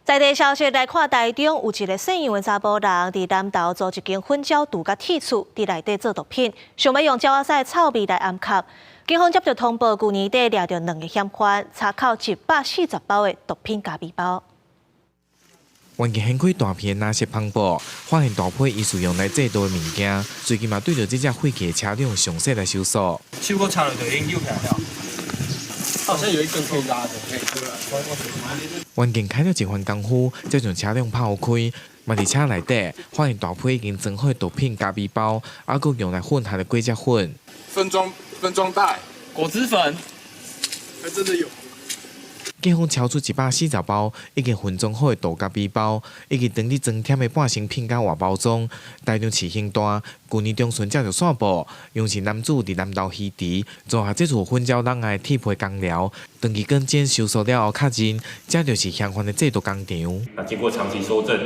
在地消息來看，台中有一个姓楊的查埔人，佇南投租一間粉鳥櫥佮鐵厝，佇內底做毒品，想欲用鳥仔屎的臭味來掩蓋。警方接著通報，舊年底掠著兩个嫌犯，查扣140包的毒品咖啡包。環境掀開大片的藍色帆布，發現大批疑似用來製毒的物件，隨即嘛對著這隻廢棄的車輛詳細來搜索。手閣插落就已經扭起來了。好像有一根可以拉的，可以出來。環境開了一番功夫，才將車輛拋開。嘛佇車內底發現大批已經裝好的毒品咖啡包，猶閣用來混合的果汁粉。分裝袋、果汁粉，還真的有。警方搜出140包已經分裝好的毒咖啡包，以及當日裝添的半成品佮外包裝。台中市刑大舊年中旬接著線報，楊姓男子佇南投魚池租下這處粉鳥籠的鐵皮工寮，長期跟監搜索了後確認，這就是嫌犯的製毒工廠。那經過長期搜證，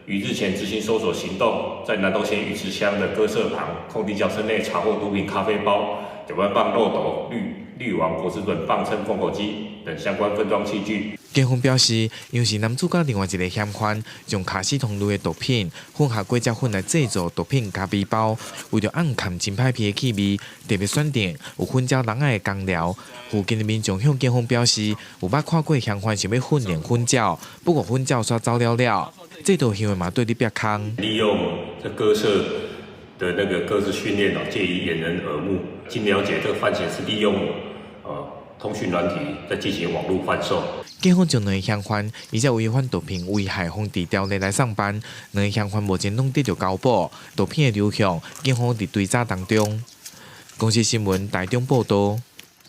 於日前執行搜索行動，在南投縣魚池鄉的鴿舍旁空地窖室內查獲毒品咖啡包、9萬磅漏斗、綠綠王果汁粉、磅秤、封口機等相關分裝器具。警方表示，楊姓男子佮另外一个嫌犯，將卡司酮類的毒品混合果汁粉來製造毒品咖啡包，為著掩蓋真歹鼻的氣味，特別選定有粉鳥籠仔的工寮。附近的民眾向警方表示，有捌看過嫌犯想欲訓練粉鳥，不過粉鳥煞走了了。這道行為嘛對咧煏空。利用這鴿舍的那個鴿子訓練哦，借以掩人耳目。經了解，這個犯嫌是利用通訊軟體在進行網路販售。警方將兩個嫌犯依照違反毒品危害防治條例來送辦，兩個嫌犯目前攏得著交保，毒品的流向，警方佇追查當中。公視新聞台中報導。